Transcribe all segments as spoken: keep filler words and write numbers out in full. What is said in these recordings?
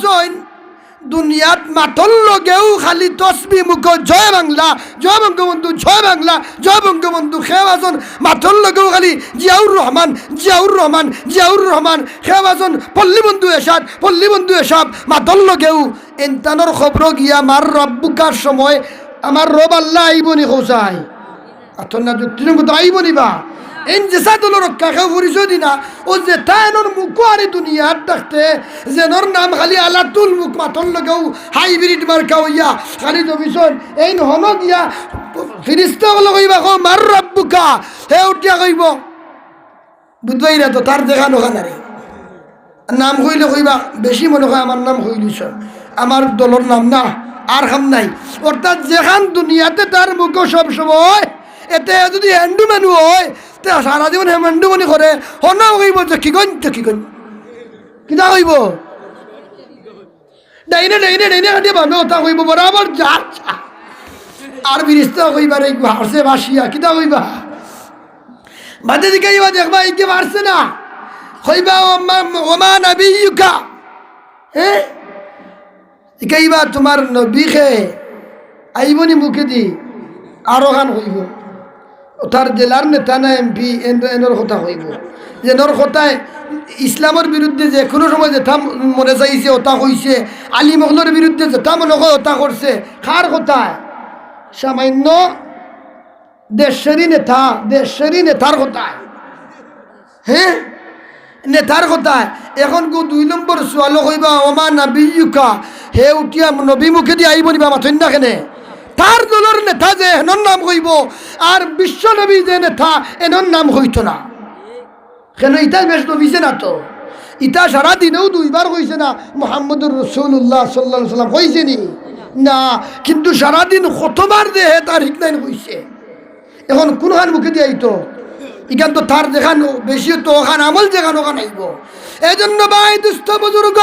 বুঝছইন, দুনিয়াত মাতর লগেউ খালি তসবি মুখো জয় বাংলা, জয় বঙ্গবন্ধু, জয় বাংলা, জয় বঙ্গবন্ধু। কেউ আছইন মাতর লগেউ খালি জিয়াউর রহমান, জিয়াউর রহমান, জিয়াউর রহমান। কেউ আছইন পল্লী বন্ধু এরশাদ, পল্লী বন্ধু এরশাদ, মাতর লগেউ। ইনতানর কবরো গিয়া মার রব্বুকার সময় আমার রব আল্লাহ আইবনি কও চাই? আতর না যুক্তির মতো আইবনি বা? এইন যেছা দলর রক্ষা কেউ পরিচয় দিনা, অউ যেতা এনর মুখো আরি দুনিয়াত থাকতে, যেনর নাম খালি আলাতুল মুখ মাতর লগেউ হাইব্রিড মার্কা অইয়া খালি জমিছইন, এইন হনো গিয়া ফিরিস্তা অকলে কইবা, "কও মার রব্বুকা", হে উঠিয়া কইবো, বুঝবায় না তো, তার যেখান অখান আরে। নাম কইলে কইবা, "বেশি মনে অয় আমার নাম কইলিছইন, আমার দলর নাম না, আর কাম নাই।" অর্থাৎ যেখান দুনিয়াতে তার মুখো সব সময়, এতে যদি হেন্ডু মানু অয়, তে সারা জীবন হেমান্ডু মনে করে, হনো কইবো যে, "কি গইন, তো কি গইন?" কিতা কইবো? ডাইনে, ডাইনে, ডাইনে কাটিয়া বামে অতা কইবো, বরাবর যার যা। আর ফিরিস্তা কইবা, "রে, ইগু হারছে বাসিয়া", কিতা কইবা? বাদে জিকাইবা, দেখবা, "ইগে পারছে না।" কইবা, "ওমা, ওমা নাবিয়ুকা।" হে? জিকাইবা, "তুমার নবী কে?" আইবনি মুখেদি, আরোখান কইবো। অতার জেলার নেতা না এমপি, এন-, এনর কথা কইবো। যেনর কথায় ইসলামর বিরুদ্ধে যেকুনু সময় যেতা মনে চাইছে, অতা কইছে, আলিম অকলর বিরুদ্ধে যেতা মনে কয়, অতা করছে। কার কথায়? সামান্য দেশরই নেতা, দেশরই নেতার কথায়। হে? নেতার কথায়। এখন গো দুই নম্বর সুয়ালো কইবা, "ওমা নাবিয়ুকা", হে উঠিয়া নবী মুখেদি আইবনি বা, মাতইন না কেনে? তার দলর নেতা যে, হেনর নাম কইবো, আর বিশ্ব নবী যে নেতা, এনর নাম কইতো না। কেনে ইতা বেশ নবীছে না তো। ইতা সারা দিনেউ দুইবার কইছে না, "মুহাম্মদুর রাসূলুল্লাহ সাল্লাল্লাহু আলাইহি ওয়াসাল্লাম" কইছে নি? না, কিন্তু সারা দিন কতবার যে হে তার হিকনাইন কইছে। এখন কুনখান মুখেদি আইতো? ইখান তো তার যেখান বেশি তো অখান আমল যেখান অখান আইবো। এজন্য ভাই, দুস্ত বুজুর্গ,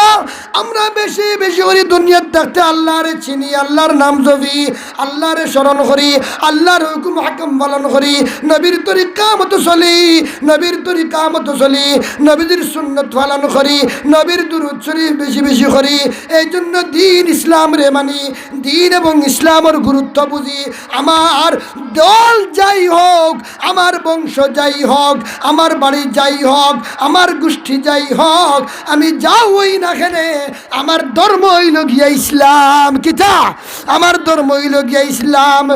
আমরা বেশি বেশি করি দুনিয়াত থাকতে আল্লারে চিনি, আল্লার নাম জপি, আল্লারে স্মরণ করি, আল্লার হুকুম হাকাম পালন করি, নবীর তরিকা মতো চলি, নবীর তরিকা মতো চলি, নবীজির সুন্নত পালন করি, নবীর দুরূদ শরীফ বেশি বেশি করি। এইজন্য দ্বীন ইসলামরে মানি, দ্বীন এবং ইসলামর গুরুত্ব বুঝি। আমার দল যাই হোক, আমার বংশ যাই হোক, আমার বাড়ি যাই হোক, আমার গোষ্ঠী যাই হোক, আমি যা অই না কেনে, আমার ধর্ম অইলো গিয়া ইসলাম। কিতা? আমার ধর্ম অইলো গিয়া ইসলাম।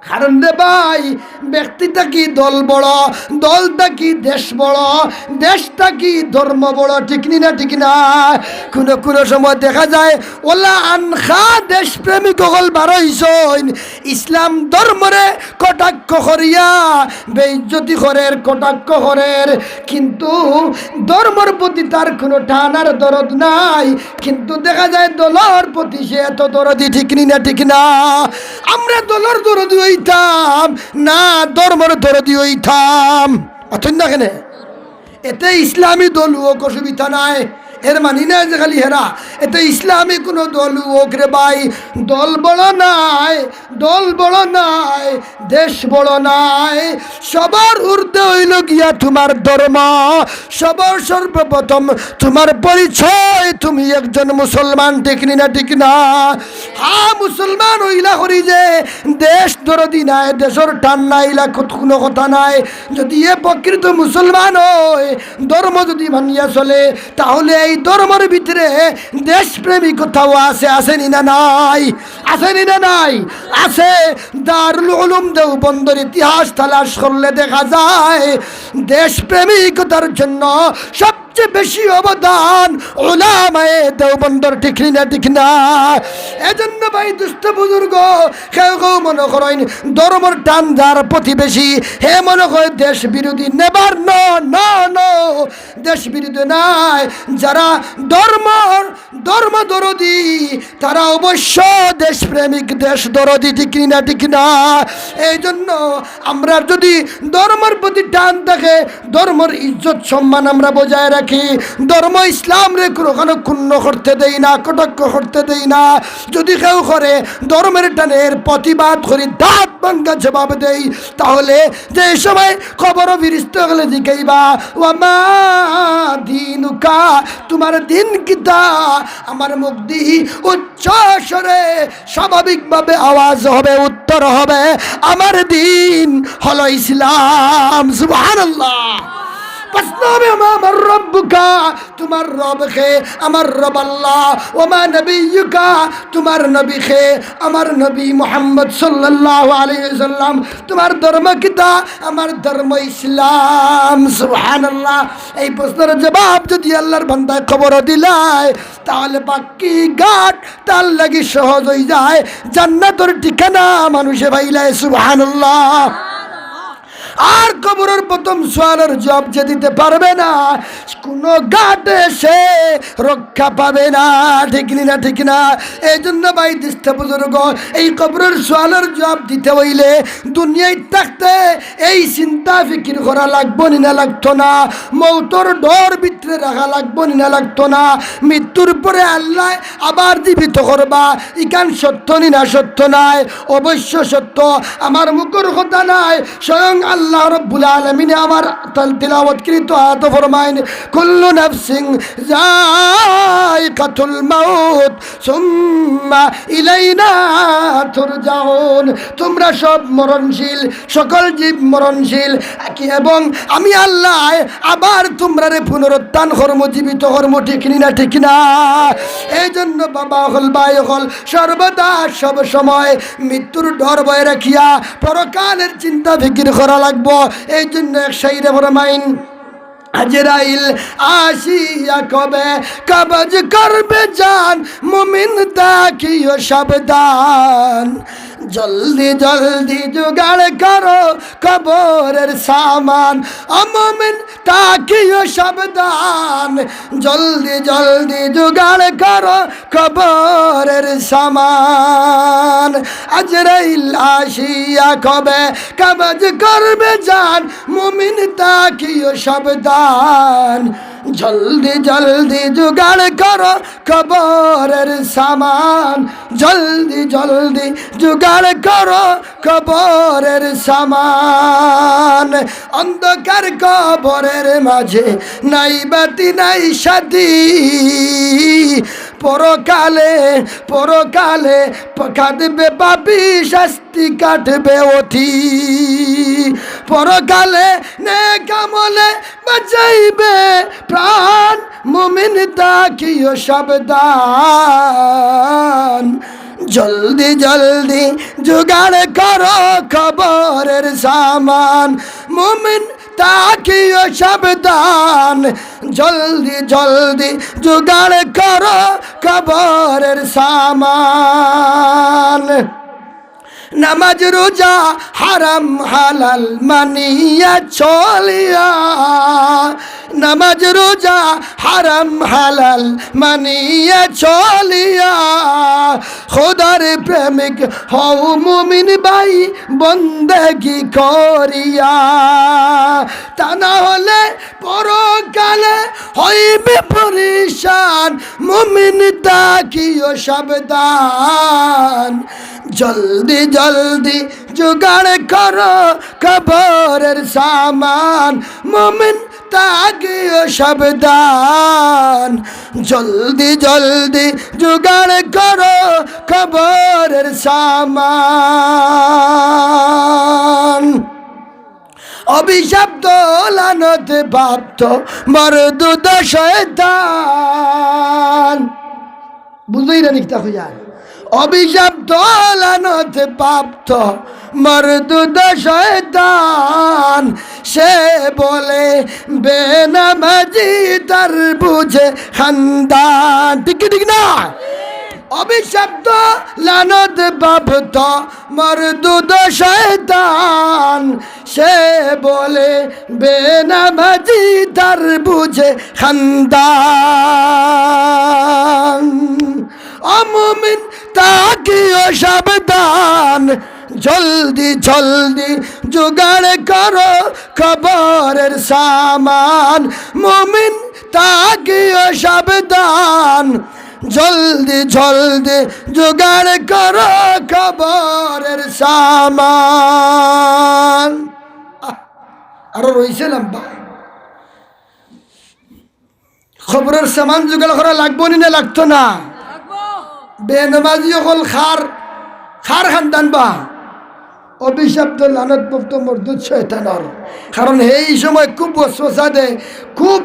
কারণ রে ভাই, ব্যক্তি থাকি দল বড়, দল থাকি দেশ বড়, দেশ থাকি ধর্ম বড়, ঠিক নি না, ঠিক না? কুনু কুনু সময় দেখা যায়, অলা আনখা দেশপ্রেমিক অকল বার অইছইন, ইসলাম ধর্মরে কটাক্ষ করিয়া বেইজ্জতি করের, কটাক্ষ করের, কিন্তু ধর্মর প্রতি তার কুনু টান আর দরদ নাই। কিন্তু দেখা যায় দলর প্রতি সে এত দরদি, ঠিক নি না, ঠিক না? আমরা দলর দরদি অইতাম না, ধর্মর দরদি অইতাম। মাতইন না কেনে? এতে ইসলামী দল অউক, অসুবিধা নাই, এর মানি নায় যে খালি হেরা। এতে ইসলামী কুনু দল অউক রে ভাই, দল বড় নায়, দল বড় নায়, দেশ বড় নায়। সবার ঊর্ধ্বে অইলো গিয়া তুমার ধর্ম। সবার সর্বপ্রথম তুমার পরিচয়, তুমি একজন মুসলমান, ঠিক নি না, ঠিক না? হ্যাঁ, মুসলমান অইলা করি যে দেশ দরদি নায়, দেশর টান নাই, ইলা কুত-, কুনু কথা নাই। যদি এ প্রকৃত মুসলমান অয়, ধর্ম যদি মানিয়া চলে, তাহলে এই ধর্মর ভিতরে দেশপ্রেমিকতাও আছে, আছে নি না নাই? আছে নি না নাই? আছে। দারুল উলুম দেওবন্দর ইতিহাস তালাশ করলে দেখা যায়, দেশপ্রেমিকতার জন্য সবচেয়ে বেশি অবদান উলামায়ে দেওবন্দর, ঠিক নি না, ঠিক না? এজন্য ভাই, দুস্ত বুজুর্গ, কেউ কেউ মনে করইন ধর্মর টান যার প্রতি বেশি, হে মনে কয় দেশ বিরোধী। Never, no, no, no, দেশ বিরোধী নায়। যারা ধর্মর, ধর্ম দরদি, তারা অবশ্য দেশপ্রেমিক, দেশ দরদি, ঠিক নি না, ঠিক না? এই জন্য আমরা যদি ধর্মর প্রতি টান থাকে, ধর্মর ইজ্জত সম্মান আমরা বজায় রাখি। কি ধর্ম ইসলামরে কোনোখানো ক্ষুণ্ণ করতে দেই না, কটাক্ষ করতে দেই না। যদি কেউ করে, ধর্মের টানে এর প্রতিবাদ করি, দাঁত ভাঙ্গা জবাব দেই। তাহলে যে সময় কবরো ফিরিস্তা অকলে জিকাইবা, "ওয়া মা দীনুকা, তুমার দিন কিতা?" আমার মুখদি উচ্চ স্বরে স্বাভাবিকভাবে আওয়াজ হবে, উত্তর হবে, "আমার দিন হলো ইসলাম।" সুবহানাল্লাহ। প্রশ্ন হবে, "ওয়া মা রব্বুকা, তুমার রব কে?" "আমার রব আল্লাহ।" "ওয়া মা নবিয়্যুকা, তুমার নবী কে?" "আমার নবী মুহাম্মদ সাল্লাল্লাহু আলাইহি ওয়াসাল্লাম।" "তুমার ধর্ম কিতা?" "আমার ধর্ম ইসলাম।" সুবহানাল্লাহ। এই প্রশ্নর জবাব যদি আল্লাহর বান্দায় কবরো দিলায়, তাহলে বাকি ঘাট তার লাগি সহজ অইযায়। জান্নাতর ঠিকানা মানুষে পাইলায়। সুবহানাল্লাহ। আর কবরর প্রথম সওয়ালর জবাব যে দিতে পারবে না, কোনো ঘাটে সে রক্ষা পাবে না। ঠিক নি না? ঠিক না? এই জন্য ভাই দোস্ত বুজুর্গ, এই কবরর সওয়ালর জবাব দিতে অইলে দুনিয়াত থাকতে এই চিন্তা ফিকির করা লাগবো নি না লাগতো না? মউতর ডর ভিতরে রাখা লাগবো নি না লাগতো না? মৃত্যুর পরে আল্লায় আবার জীবিত করবা, ইখান সত্য নি না সত্য নায়? অবশ্য সত্য, আমার মুখর কথা নায়, স্বয়ং আল্লাহ রব্বুল আলামিনে আমার তাল-, তিলাওয়াতকৃত আয়াতো ফরমাইন, "কুল্লু নাফসিন যায়িকাতুল মাউত সুম্মা ইলাইনা তুরজাউন।" তোমরা সব মরণশীল, সকল জীব মরণশীল, কি-, এবং আমি আল্লায় আবার তোমরারে পুনরুত্থান করমু, জীবিত করমু, ঠিক নি না? ঠিক না? এই জন্য বাবা অকল, ভাই অকল, সর্বদা সব সময় মৃত্যুর ডর ভয় রাখিয়া পরকালের চিন্তা ফিকির করা লাগবো। এই জন্য এক শাইরে ফরমাইন, "আজরাইল আসিয়া কবে কবজ করবে জান, মুমিন থাকিও সাবধান। জলদি জলদি জোগাড় করো কবরের সামান, ও মুমিন থাকিও সাবধান। জলদি জলদি জোগাড় করো কবরের সামান। আজরাইল আসিয়া কবে কবজ করবে জান, মুমিন থাকিও সাবধান। জলদি জলদি জোগাড় করো কবরের সামান, জলদি জলদি জোগাড় করো কবরের সামান।" অন্ধকার কবরের মাঝে নাই বাতি নাই সাথী, পরকালে, পরকালে প-, কাঁদবে পাপী, শাস্তি কাটবে অতি। পরকালে নেক আমলে বাঁচাইবে প্রাণ, মুমিন থাকিও সাবধান। জলদি জলদি জোগাড় করো কবরের সামান, মুমিন থাকিও সাবধান। জলদি জলদি জোগাড় করো কবরের সামান। নামাজ রোজা হারাম হালাল মানিয়া চলিয়া, নামাজ রোজা হারাম হালাল মানিয়া চলিয়া, খোদার প্রেমিক হও মুমিন ভাই বন্দেগি করিয়া। তা না হলে পরকালে হইবে পরিশান, মুমিন থাকিও সাবধান। জলদি জলদি জোগাড় করো কবরের সামান, মুমিন থাকিও সাবধান। জলদি জলদি জোগাড় করো কবরের সামান। অভিশপ্ত, লানত প্রাপ্ত, মরদুদ শয়তান। বুঝলেন না নি কিতা কইয়ার? অভিশপ্ত, লানত প্রাপ্ত, মরদুদ শয়তান। সে বলে বেনামাজি তার বুঝে খান্দান। ঠিক কি ঠিক না? অভিশপ্ত, লানত প্রাপ্ত, মরদুদ শয়তান। সে বলে বেনামাজি তার বুঝে খান্দান। ও মুমিন থাকিও সাবধান, জলদি জলদি জোগাড় করো কবরের সামান। মুমিন থাকিও সাবধান, জলদি জলদি জোগাড় করো কবরের সামান। আহ, আরো রইছে লম্বা। কবরের সামান জোগাড় করা লাগবো নি না লাগতো না? বেনমাজি অকল কার, কার খান্দান বা? অভিশপ্ত লানতপ্রাপ্ত মরদুদ শয়তানর। কারণ হেই সময় খুব ওয়াসওয়াসা দেয়, খুব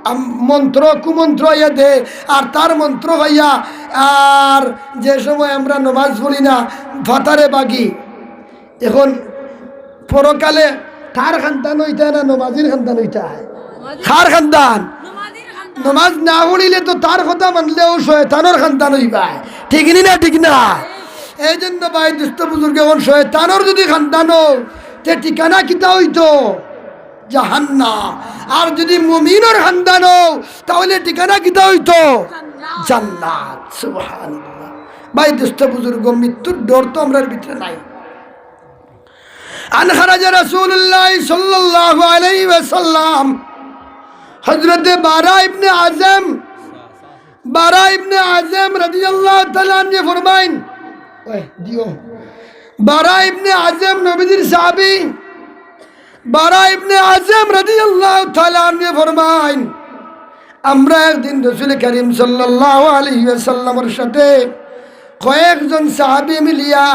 আম-, মন্ত্র কুমন্ত্র আইয়া দেয়, আর তার মন্ত্র পাইয়া, আর যে সময় আমরা নমাজ পড়ি না, ফাতারে বাগি। এখন পরকালে তার খান্দান অইতা না নমাজির খান্দান অইতা? কার খান্দান? নমাজ না পড়িলে তো তার কথা মানলেও শয়তানর খান্দান অইবা, ঠিক নি না? ঠিক না? এই জন্য ভাই, দুস্ত বুজুর্গ, এখন শয়তানর যদি খান্দান অও, তে ঠিকানা কিতা অইতো? জাহান্নাম। আর যদি মুমিনর খান্দান অও, তাহলে ঠিকানা কিতা অইতো? জান্নাত। সুবহানাল্লাহ। ভাই, দুস্ত বুজুর্গ, মৃত্যুর ডর তো আমরার ভিতরে নাই। আন খারাজা রাসূলুল্লাহ সাল্লাল্লাহু আলাইহি ওয়াসাল্লাম, হযরতে বারা ইবনে আজেম, বারা ইবনে আজেম রাদিয়াল্লাহু তাআলা আনহু ফরমাইন, ওই দিও, বারা ইবনে আজেম নবীজির সাহাবী, বারা ইবনে আজেম রাদিয়াল্লাহু তাআলা আনহু ফরমাইন, আমরা একদিন রসুল করিম সাল্লাল্লাহু আলাইহি ওয়াসাল্লামর সাথে কয়েকজন সাহাবী মিলিয়া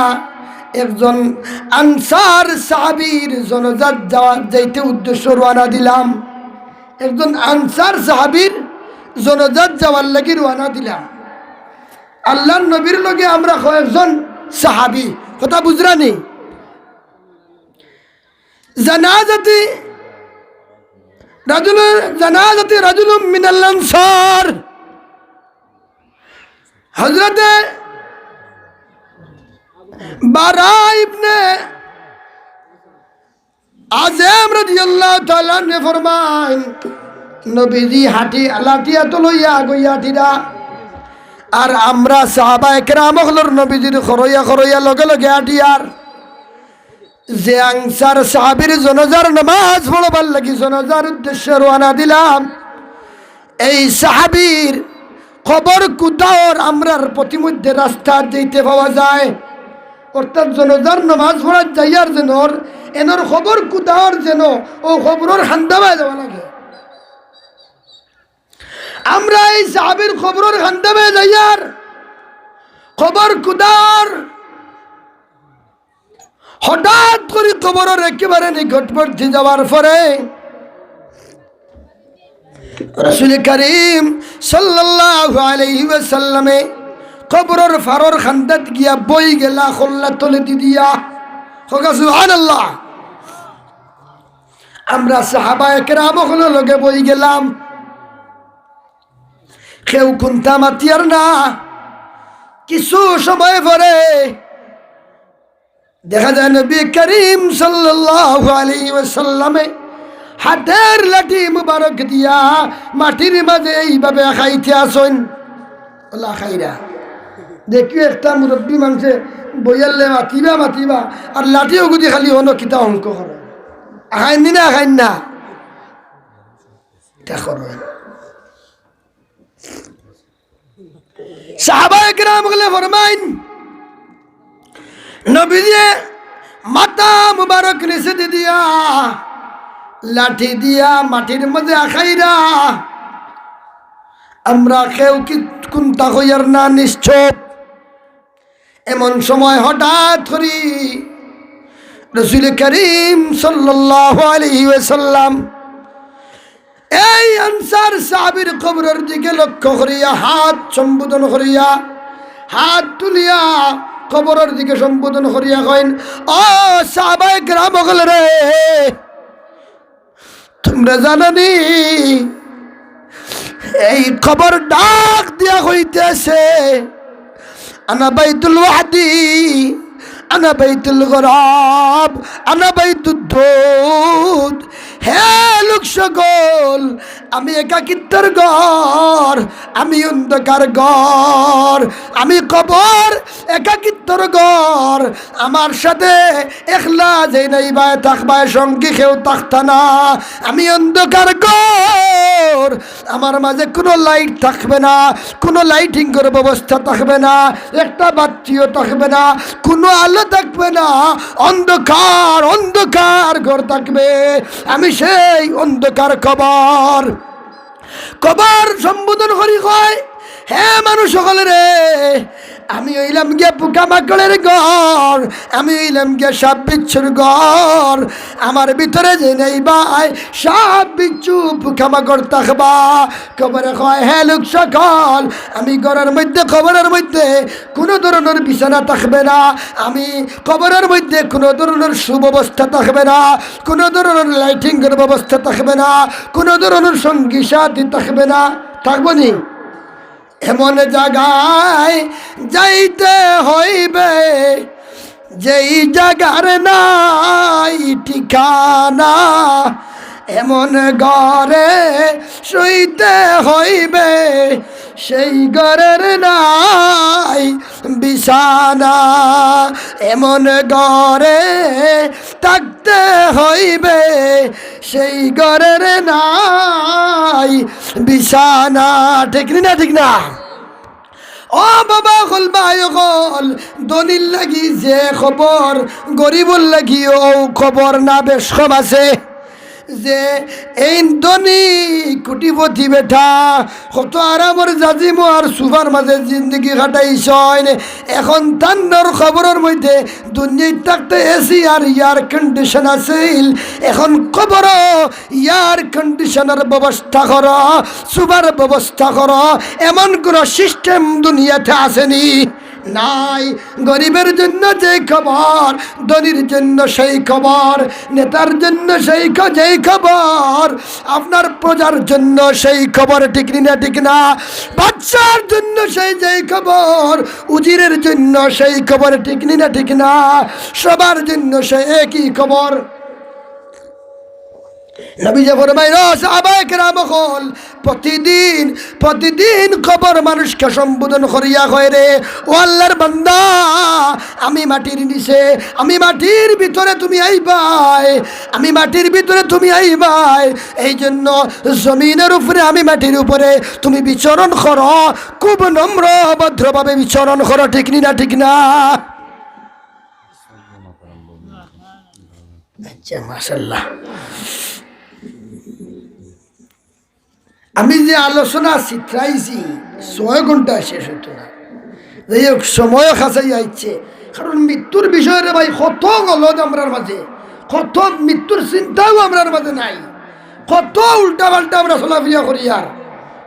একজন আনসার সাহাবীর জনাজাত যাওয়া, যাইতে উদ্দেশ্য রওয়ানা দিলাম। একজন আনসার সাহাবীর জনাজাত যাওয়ার লাগি রওয়ানা দিলাম। আল্লাহর নবীর লগে আমরা কয়েকজন সাহাবী, কথা বুঝরা নি? জানাজাতি রাজুল, জানাজাতি রাজুলুম মিনাল আনসার। হযরতে বারা ইবনে আজেম রাদিয়াল্লাহু তাআলা আনহু ফরমাইন, নবীজি হাঁটি, লাঠি আতো লইয়া আগইয়া হাঁটিরা, আর আমরা সাহাবা একরাম অকলর নবীজির খরইয়া খরইয়া লগে লগে হাঁটিয়ার। যে আনসার সাহাবীর জনাজার নামাজ পড়বার লাগি জনাজার উদ্দেশ্যে রওয়ানা দিলাম, এই সাহাবীর কবর কুদাওর আমরার পথিমধ্যে রাস্তা যাইতে পাওয়া যায়, অর্থাৎ জনাজার নামাজ পড়ার যাইয়ার যেন এনর কবর কুদাওর যেন ও কবরর খান্দাবায় যাওয়া লাগে। আমরা এই সাহাবীর কবরর খান্দাবায় যাইয়ার কবর কুদাওর হঠাৎ করি কবরর একেবারে নিকটবর্তী যাওয়ার পরে রাসূল করিম সাল্লাল্লাহু আলাইহি ওয়াসাল্লামে কবরর ফারর খান্দাত গিয়া বই গেলা কল্লা তলে দি দিয়া। কওকা সুবহানাল্লাহ। আমরা সাহাবা একরাম অকলর লগে বই গেলাম, কেউ কুন্তা মাতিয়ার না। কিছু সময় পরে দেখা যায় নবী করিম সাল্লাল্লাহু আলাইহি ওয়াসাল্লামে হাতের লাঠি মুবারক দিয়া মাটির মাঝে এইভাবে আখাইতে আছইন। ওলা আখাইরা। দেখিও একটা মুরব্বী মানষে বইয়ারলে মাতিবা মাতিবা, আর লাঠি ওগুদি খালি অনো কিতা অঙ্ক করে। আখাইন নি না আখাইন না? ইটা করে। সাহাবা একরাম অকলে ফরমাইন, নবীজিয়ে মাথা মুবারক নিচে দি দিয়া, লাঠি দিয়া মাটির মাঝে আখাইরা, আমরা কেউ কি কুন্তা কইয়ার না, নিশ্চুপ। এমন সময় হঠাৎ করি রাসূল করিম সাল্লাল্লাহু আলাইহি ওয়াসাল্লাম এই আনসার সাহাবীর কবরর দিকে লক্ষ্য করিয়া হাত সম্বোধন করিয়া, হাত তুলিয়া কবরর দিকে সম্বোধন করিয়া কইন, "ও সাহাবায়ে কেরাম অকল রে, তুমরা জানো নি, এই কবর ডাক দিয়া কইতেছে, আনা বাইতুল ওয়াহদি, আনা বাইতুল গরাব, আনা বাইতুদ দুদ।" হে লোক সকল, আমি একাকিত্বর ঘর, আমি অন্ধকার ঘর, আমি কবর, একাকিত্বর ঘর। আমার সাথে একলা যেইন আইবায় থাকবায়, সঙ্গী কেউ থাকতা না। আমি অন্ধকার ঘর, আমার মাঝে কুনু light থাকবে না, কুনু lighting-র ব্যবস্থা থাকবে না, একটা বাত্তিও থাকবে না, কুনু আলো থাকবে না, অন্ধকার, অন্ধকার ঘর থাকবে। আমি সেই অন্ধকার কবর। কবর সম্বোধন করি কয়, "হে মানুষ সকল রে, আমি অইলাম গিয়া পোকামাকড়ের ঘর, আমি অইলাম গিয়া সাপ বিচ্ছুর ঘর। আমার ভিতরে যেইন আইবায়, সাপ বিচ্ছু পোকামাকড় থাকবা।" কবরে কয়, "হে লোক সকল, আমি ঘরর মধ্যে, কবরর মধ্যে কুনু ধরনর বিছানা থাকবে না, আমি কবরর মধ্যে কুনু ধরনর সুব্যবস্থা থাকবে না, কুনু ধরনর lighting-র ব্যবস্থা থাকবে না, কুনু ধরনর সঙ্গী সাথী থাকবে না।" থাকবো নি? এমন জাগায় যাইতে হইবে, যেই জাগার নাই ঠিকানা। এমন ঘরে শুইতে হইবে, সেই ঘরের নাই বিছানা। এমন ঘরে থাকতে হইবে, সেই ঘরের নাই বিছানা। ঠিক নি না? ঠিক না? ও বাবা অকল, ভাই অকল, ধনীর লাগি যে কবর, গরিবর লাগি অউ কবর না বেশ কম আছে? যে এইন ধনী কোটিপতি বেটা, কত আরামর জাজিমো আর সুফার মাঝে জিন্দেগি কাটাইছইন, এখন তানর কবরর মধ্যে দুনিয়াত থাকতে AC আর air condition আছিল, এখন কবরো air condition-র ব্যবস্থা করো, সুফার ব্যবস্থা করো, এমন কুনু system দুনিয়াতে আছে নি? নাই। গরিবের জন্য যেই কবর, ধনীর জন্য সেই কবর, নেতার জন্য সেই ক-, যেই কবর, আপনার প্রজার জন্য সেই কবর, ঠিক নি না? ঠিক না? বাদশার জন্য সেই যেই কবর, উজিরের জন্য সেই কবর, ঠিক নি না? ঠিক না? সবার জন্য সেই একই কবর। নবীজি ফরমাইন, ও সাহাবায়ে কেরাম অকল, প্রতিদিন, প্রতিদিন কবর মানুষকে সম্বোধন করিয়া কয় রে, "ও আল্লাহর বান্দা, আমি মাটির নিচে, আমি মাটির ভিতরে তুমি আইবায়, আমি মাটির ভিতরে তুমি আইবায়, এই জন্য জমিনের উপরে আমি মাটির উপরে তুমি বিচরণ করো, খুব নম্র ভদ্রভাবে বিচরণ করো।" ঠিক নি না? ঠিক না? আচ্ছা, মাশাআল্লাহ। আমি যে আলোচনা ছিতরাইছি, ছয় ঘন্টা শেষ হইতো না। যাই হোক, সময় কাছাই আইছে, কারণ মৃত্যুর বিষয়ে রে ভাই কত গলদ আমরার মাঝে, কত মৃত্যুর চিন্তাও আমরার মাঝে নাই, কত উল্টা পাল্টা আমরা চলাফিরা করিয়ার,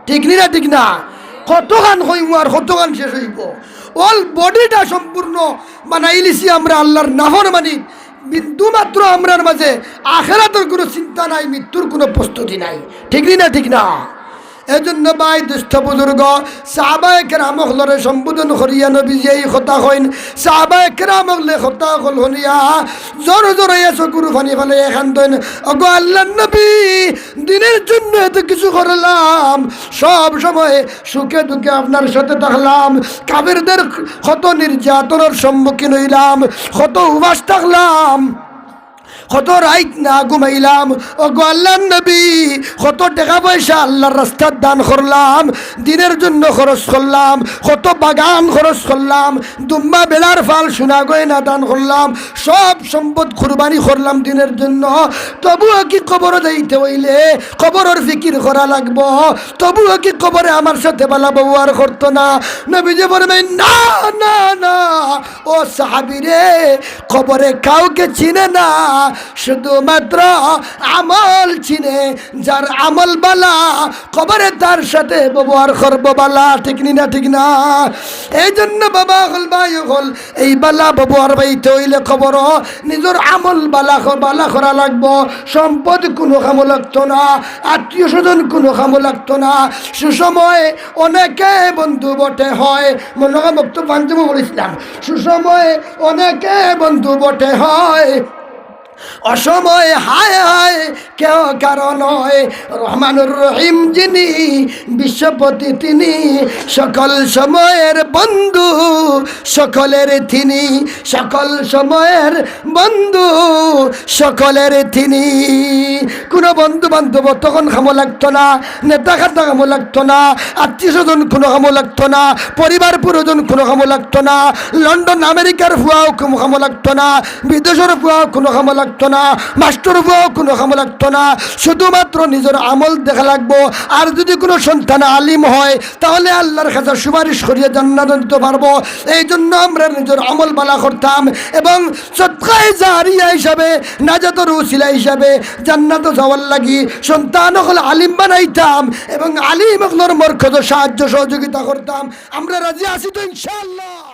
ঠিক নি না? ঠিক না? কতখান কইমু আর কতখান শেষ হইবো? Whole body-টা সম্পূর্ণ বানাইলিছি আমরা আল্লাহর নাফরমানিত। বিন্দু মাত্র আমরার মাঝে আখেরাতর কুনু চিন্তা নাই, মৃত্যুর কুনু প্রস্তুতি নাই। ঠিক নি না? ঠিক না? এজন্য ভাই, দুস্থ বুজুর্গ, সাহাবায়ে কেরাম অকলরে সম্বোধন করিয়া নবীজি এই কথা কইন। সাহাবায়ে কেরাম অকলে কথা অকল হুনিয়া জোর জোর হইয়া চকুর পানি ফালাইয়া কান্দইন, "ওগো আল্লাহর নবী, দ্বীনের জন্য এত কিছু করলাম, সব সময় সুখে দুঃখে আপনার সাথে থাকলাম, কাফেরদের কত নির্যাতনের সম্মুখীন হইলাম, কত উপাস থাকলাম, কত রাইত না ঘুমাইলাম। ওগো আল্লাহর নবী, কত টেকা পয়সা আল্লাহর রাস্তাত দান করলাম, দ্বীনের জন্য খরচ করলাম, কত বাগান খরচ করলাম, দুম্বা বেড়ার ফাল সোনা গয়না দান করলাম, সব সম্পদ কুরবানি করলাম দ্বীনের জন্য। তবুও কি কবরো যাইতে অইলে কবরর ফিকির করা লাগবো? তবুও কি কবরে আমার সাথে বালা ব্যবহার করতো না?" নবীজি ফরমাইন, "না, না, না, ও সাহাবী রে, কবরে কাউকে চিনে না, শুধুমাত্র আমল চিনে। যার আমল বালা, কবরে তার সাথে ব্যবহার করবো বালা।" ঠিক নি না? ঠিক না? এই জন্য বাবা অকল, ভাই অকল, এই বালা ব্যবহার পাইতে অইলে কবরো নিজর আমল বালা ক-, বালা করা লাগবো। সম্পদ কুনু কামো লাগতো না, আত্মীয় স্বজন কুনু কামো লাগতো না। সুসময়ে অনেকে বন্ধু বটে হয়, মনে হয় বক্তব্য আনতে বলেছিলাম, সুসময়ে অনেকে বন্ধু বটে হয়, অসময় হায় হায় কেউ কারো নয়, রহমানুর রহিম যিনি, বিশ্বপতি তিনি, সকল সময়ের বন্ধু সকলের তিনি, সকল সময়ের বন্ধু সকলের তিনি। কোনো বন্ধু বান্ধব তখন কামো লাগতো না, নেতা খাতা কামো লাগতো না, আত্মীয় স্বজন কোনো কামো লাগতো না, পরিবার পরিজন কোনো কামো লাগতো না, লন্ডন আমেরিকার ফুয়াও কোনো কামো লাগতো না, বিদেশর ফুয়াও কোনো কামো লাগতো না, মাস্টর ফুয়াও কোনো কামো লাগতো না। শুধুমাত্র নিজর আমল দেখা লাগবো। আর যদি কোনো সন্তান আলিম হয়, তাহলে আল্লাহর কাছে সুপারিশ করিয়া জান্নাত নিতে পারবো। এই জন্য আমরা নিজর আমল বালা করতাম এবং সদকায়ে জারিয়া হিসাবে, নাজাতর উসিলা হিসাবে জান্নাতো যাওয়ার লাগি সন্তান অকল আলিম বানাইতাম এবং আলিম অকলর মরকজো সাহায্য সহযোগিতা করতাম। আমরা রাজি আছি তো ইনশাআল্লাহ?